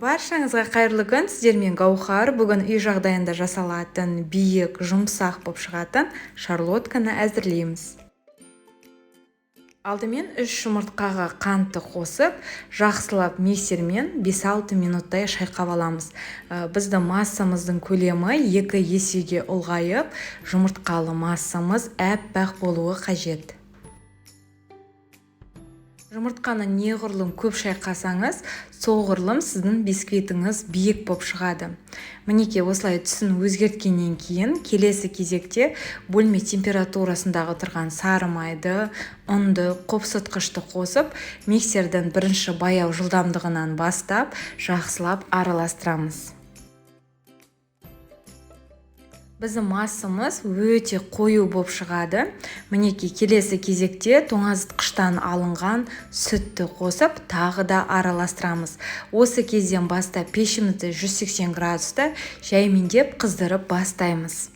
Баршаңызға қайырлы күн, сіздермен Гаухар. Бүгін үй жағдайында жасалатын биік, жұмсақ боп шығатын шарлотканы әзірлейміз. Алдымен 3 жұмыртқаға қантты қосып, жақсылап миксермен 5-6 минуттай шайқап аламыз. Біздің массамыздың көлемі 2 есеге ұлғайып, жұмыртқалы массамыз әппақ болуы қажет. Жұмыртқаны неғұрлым көп шайқасаңыз, соғұрлым сіздің бисквитіңіз биік боп шығады. Мінекей, осылай түсін өзгерткеннен кейін келесі кезекте бөлме температурасындағы тұрған сары майды, ұнды, қопсытқышты қосып, миксердің бірінші баяу жылдамдығынан бастап жақсылап араластырамыз. Біздің массамыз өте қою боп шығады. Мінекей, келесі кезекте тоңазытқыштан алынған сүтті қосып, тағы да араластырамыз. Осы кезден бастап пешімізді 180 градуста жаймендеп қыздырып бастаймыз.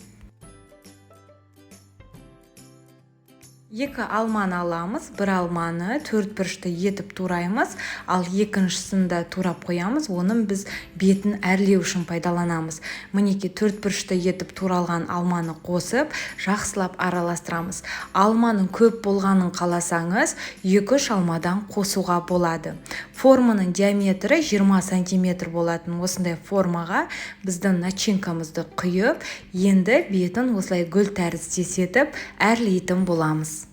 2 алманы аламыз, бір алманы 4 бұрышты етіп тураймыз, ал екіншісін де турап қоямыз, оның біз бетін әрлеу үшін пайдаланамыз. Мінекей, 4 бұрышты етіп туралған алманы қосып, жақсылап араластырамыз. Алманың көп болғанын қаласаңыз, 2-3 алмадан қосуға болады. Форманың диаметрі 20 сантиметр болатын осындай формаға біздің начинкамызды құйып, енді бетін осылай гүл тәріздес етіп әрлейтін боламыз.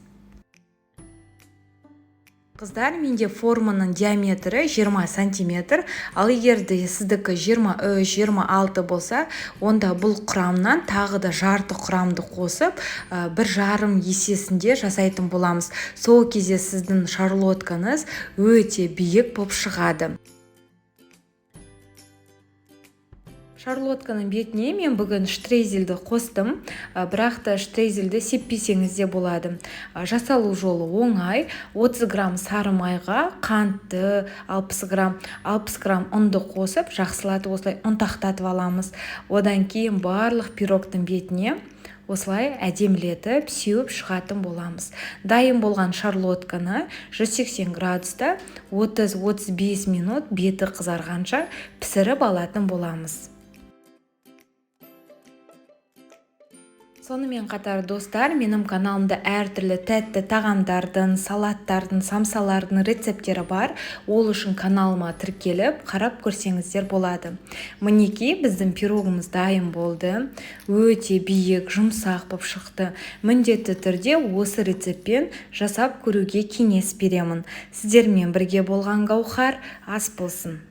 Қыздар, менде форманың диаметрі 20 сантиметр, ал егер де сіздікі 23-26 болса, онда бұл құрамнан тағы да жарты құрамды қосып, 1,5 есесінде жасайтын боламыз. Сол кезде сіздің шарлоткаңыз өте биік боп шығады. Шарлотканың бетіне мен бүгін штрейзельді қостым, бірақ та штрейзельді сеппесеңіз де болады. Жасалу жолы оңай. 30 грамм сары майға қантты 60 грамм, 60 грамм ұнды қосып, жақсылатып осылай ұнтақтатып аламыз. Одан кейін барлық пирогтың бетіне осылай әдемілетіп сеуіп шығатын боламыз. Дайын болған шарлотканы 180 градуста 30-35 минут беті қызарғанша пісіріп алатын боламыз. Сонымен қатар, достар, менің каналымда әртүрлі тәтті тағамдардың, салаттардың, самсалардың рецепттері бар. Ол үшін каналыма тіркеліп, қарап көрсеңіздер болады. Мінекей, біздің пирогымыз дайын болды. Өте биік, жұмсақ боп шықты. Міндетті түрде осы рецептпен жасап көруге кеңес беремін. Сіздермен бірге болған Гаухар, ас болсын.